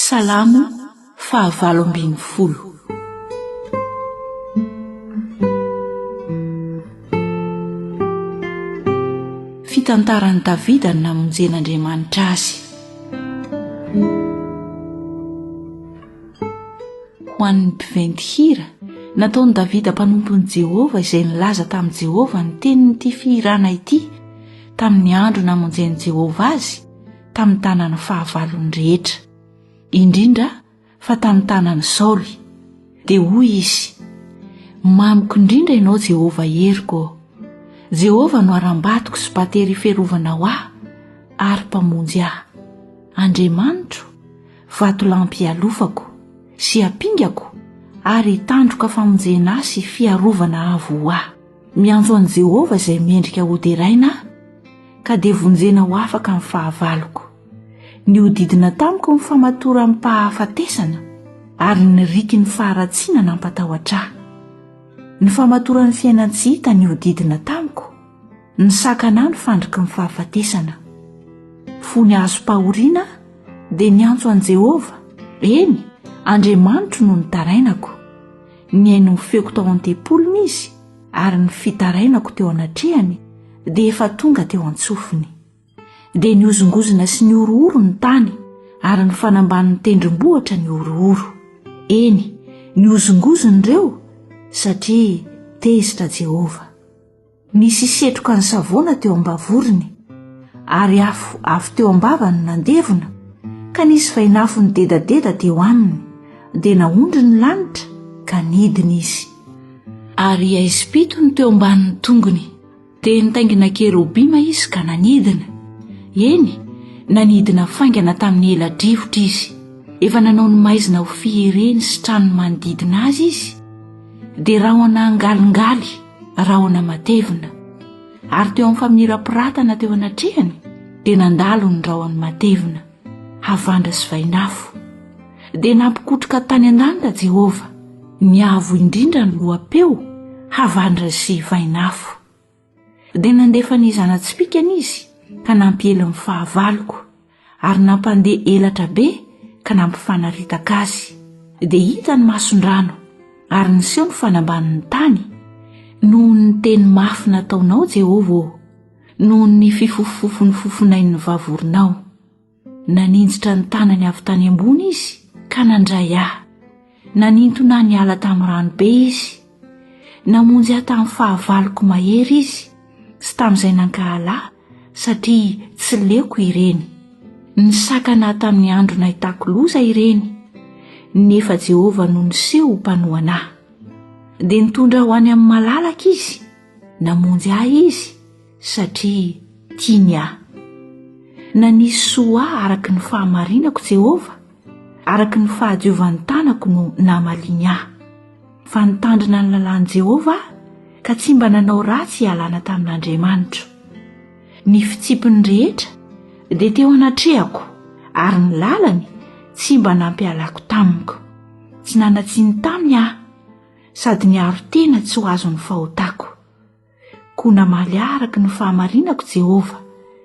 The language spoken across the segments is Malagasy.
Salamo fahavalo ambin'ny folo. Fitantaran'i Davida ny namonjen'Andriamanitra azy. Ho an'ny mpiventy hira, nataon'i Davida mpanompon'i Jehovah izay nilaza tamin'i Jehovah ny tenin'ity fihirana ity tamin'ny andro namonjen'i Jehovah azy tamin'ny tanan'ny fahavalony rehetra, indrindra fa tamin'ny tanan'i Saoly. Dia hoy izy, Mamiko indrindra ianao Jehovah heriko ô! Jehovah no harambatoko sy batery fiarovana ho ahy ary mpamonjy ahy. Andriamanitro, vatolampy ialofako sy ampingako ary tandroka famonjena ahy sy fiarovana avo ho ahy. Miantso an'i Jehovah izay mendrika hoderaina aho, ka dia vonjena ho afaka amin'ny fahavaloko. Nihodidina tamiko ny famatoram-pahafatesana, ary ny riky ny faharatsiana nampatahotra ahy. Ny famatoran'ny fiainan-tsy hita nihodidina tamiko, nisakana ahy ny fandriky ny fahafatesana. Fony azom-pahoriana aho, dia niantso an'i Jehovah, eny, Andriamanitro no nitarainako. Nihaino ny feoko tao an-tempoliny izy, ary ny fitarainako teo anatrehany dia efa tonga teo an-tsofiny. Dia nihozongozona sy nihorohoro ny tany, ary ny fanambanin'ny tendrombohitra nihorohoro. Eny, nihozongozona ireo, satria tezitra Jehovah. Nisy setroka nisavoana teo am-bavorony, ary afo avy teo am-bavany nandevona, ka nisy vainafo nidedadeda teo aminy, dia naondry ny lanitra, ka nidina izy. Ary haizim-pito no teo ambanin'ny tongony, dia nitaingina kerobima izy ka nanidina. Eny, nanidina faingana tamin'ny ela-drivotra izy. Efa nanao ny maizina ho fiereny sy trano manodidina azy izy, dia rahona angalingaly, rahona matevina, ary teo amin'ny famirapiratana teo anatrehany dia nandalo ny rahony matevina, havandra sy vainafo. Dia nampikotroka tany an-danitra Jehovah, ny Avo Indrindra ny loha-peo, havandra sy vainafo. Dia nandefa ny zana-tsipìkany izy ka nampiely ny fahavaloko, ary nampandeha elatra be ka nampifanaritaka azy. Dia hita ny mason-drano, ary niseho ny fanambanin'ny tany, noho ny teny mafy nataonao, Jehovah ô, noho ny fifofofofon'ny fofonain'ny vavoronao. Naninjitra ny tanany avy tany ambony izy ka nandray ahy. Nanintona ahy niala tamin'ny rano be izy. Namonjy ahy tamin'ny fahavaloko mahery izy sy tamin'izay nankahala ahy satria tsy leoko ireny. Nisakana ahy tamin'ny andro nahitako loza ireny, nefa Jehovah no niseho ho mpanohana ahy. Dia nitondra ahy ho any amin'ny malalaka izy, namonjy ahy izy satria tiany ahy. Nanisy soa ahy araka ny fahamarinako Jehovah, araka ny fahadiovan'ny tanako no namaliany ahy. Fa nitandrina ny lalàn'i Jehovah aho, ka tsy mba nanao ratsy hialana tamin'Andriamanitro. Ny fitsipiny rehetra dia teo anatrehako, ary ny lalany tsy mba nampialako tamiko. Tsy nanan-tsiny taminy aho, sady niaro tena tsy ho azon'ny fahotako. Koa namaly ahy araka ny fahamarinako Jehovah,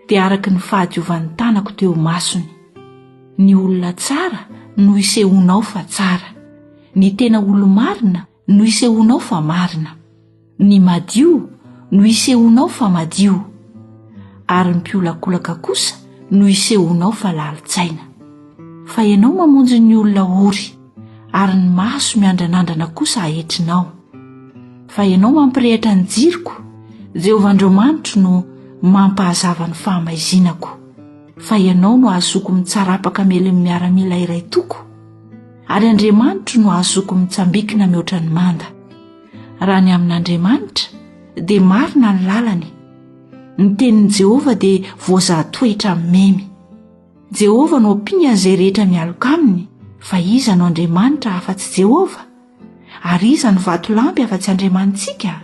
dia araka ny fahadiovan'ny tanako teo imasony. Ny olona tsara no isehoanao fa tsara, ny tena olo-marina no isehoanao fa marina, ny madio no isehoanao fa madio, ary ny mpiolakolaka kosa no isehoanao fa lalin-tsaina. Fa ianao mamonjy ny olona ory, ary ny maso miandranandrana kosa aetrinao. Fa ianao mampirehitra ny jiroko, Jehovah Andriamanitro no mampahazava ny fahamaizinako. Fa ianao no ahazoako mitsarapaka melin'ny miaramila iray toko, ary Andriamanitro no ahazoako mitsambikina mihoatra ny manda. Raha ny amin'Andriamanitra, dia marina ny lalany. Ny tenin'i Jehovah dia voazaha toetra amin'ny memy. Jehovah no ampingan'izay rehetra mialoka aminy, fa iza no Andriamanitra afa-tsy Jehovah? Ary iza no vatolampy afa-tsy Andriamanitsika?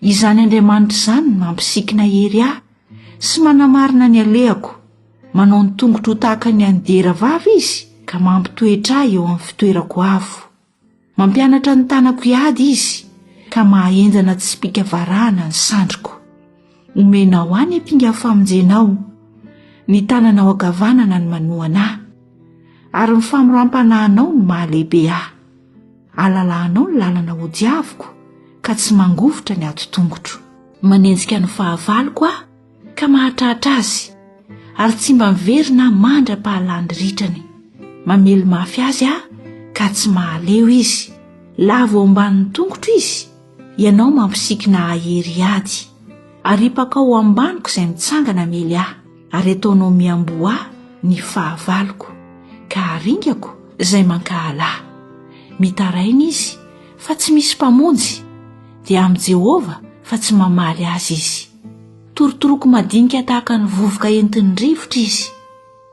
Izany Andriamanitra izany no mampisikina hery ahy sy manamarina ny alehako. Manao ny tongotro ho tahaka ny an'ny diera vavy izy ka mampitoetra ahy eo amin'ny fitoerako avo. Mampianatra ny tanako hiady izy ka mahahenjana tsipìka varahana ny sandriko. Omenao ahy ny ampinga famonjenao, ny tananao ankavanana no manohana ahy. Ary ny famoram-panahinao no mahalehibe ahy. Alalahanao ny lalana hodiaviko, ka tsy mangovitra ny ato-tongotro. Manenjika ny fahavaloko aho, ka mahatratra azy, ary tsy mba miverina aho mandra-pahalany ritrany. Mamely mafy azy aho, ka tsy mahaleo izy. Lavo ao ambanin'ny tongotro izy, ianao mampisikina ahy hery hiady. Aripakao ho ambaniko izay mitsangana hamely ahy, ary ataonao miamboho ahy ny fahavaloko, ka aringako izay mankahala ahy. Mitaraina izy, fa tsy misy mpamonjy, dia amin'i Jehovah fa tsy mamaly azy izy. Torotoroako madinika tahaka ny vovoka entin'ny rivotra izy,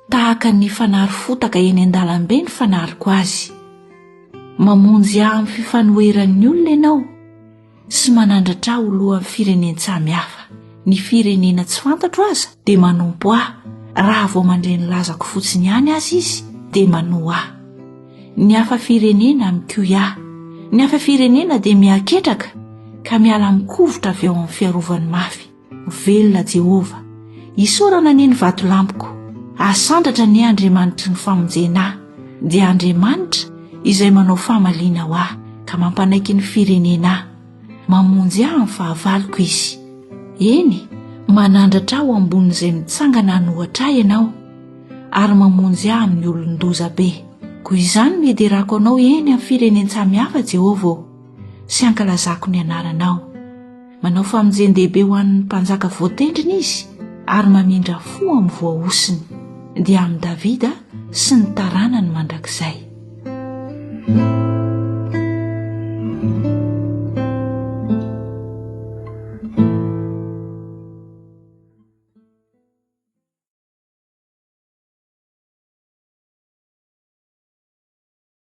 tahaka ny fanary fotaka eny an-dalambe ny fanariko azy. Mamonjy ahy amin'ny fifanoheran'ny olona ianao sy manandratra ahy ho lohan'ny firenen-tsamy hafa. Ny firenena tsy fantatro aza dia manompo ahy, raha vao mandre ny lazako fotsiny ihany aza izy dia manoa ahy. Ny hafa firenena mikoy ahy. Ny hafa firenena dia mihaketraka ka miala mikovitra avy ao amin'ny fiarovany mafy. Velona Jehovah! Isaorana anie ny vatolampiko! Asandratra anie Andriamanitry ny famonjena ahy, dia Andriamanitra izay manao famaliana ho ahy ka mampanaiky ny firenena ahy. Mamonjy ahy amin'ny fahavaloko Izy. Eny, manandratra ahy ho ambonin'izay mitsangana hanohatra ahy Ianao. ary mamonjy ahy amin'ny olon-doza be. Koa izany no hiderako anao eny amin'ny firenen-tsamihafa, Jehovah ô, sy hankalazako ny anaranao. Manao famonjen-dehibe ho an'ny mpanjaka voatendriny izy, ary mamindra fo amin'ny voahosony, dia amin'i Davida sy ny taranany mandrakizay.